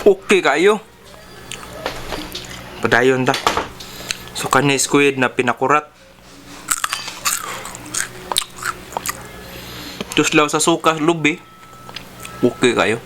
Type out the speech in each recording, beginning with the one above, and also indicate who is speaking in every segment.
Speaker 1: Okay kayo. Padayon ta. So kani squid na pinakurat. Tuslaw sa suka, lubi. Okay kayo.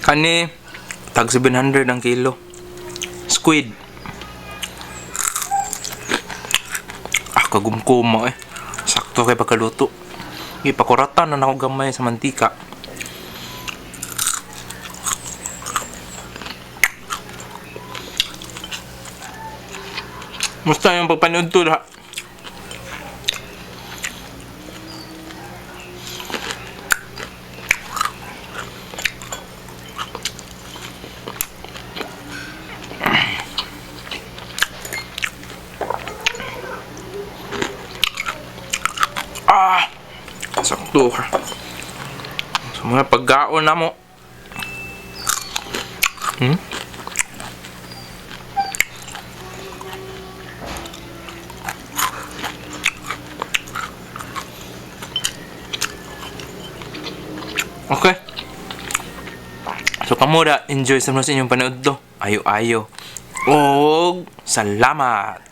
Speaker 1: Kani tag 700 ang kilo. Squid. Ah, kagumkuma eh. Sakto kay pagkaluto. Ipakuratan na nako gamay sa mantika. Musta yung pagpanood to ha? Ah! Sakto ka. So mga pagkaon na mo. Okay. So kamura, enjoy sa mga sa inyong panood to. Ayo ayo. Og salamat.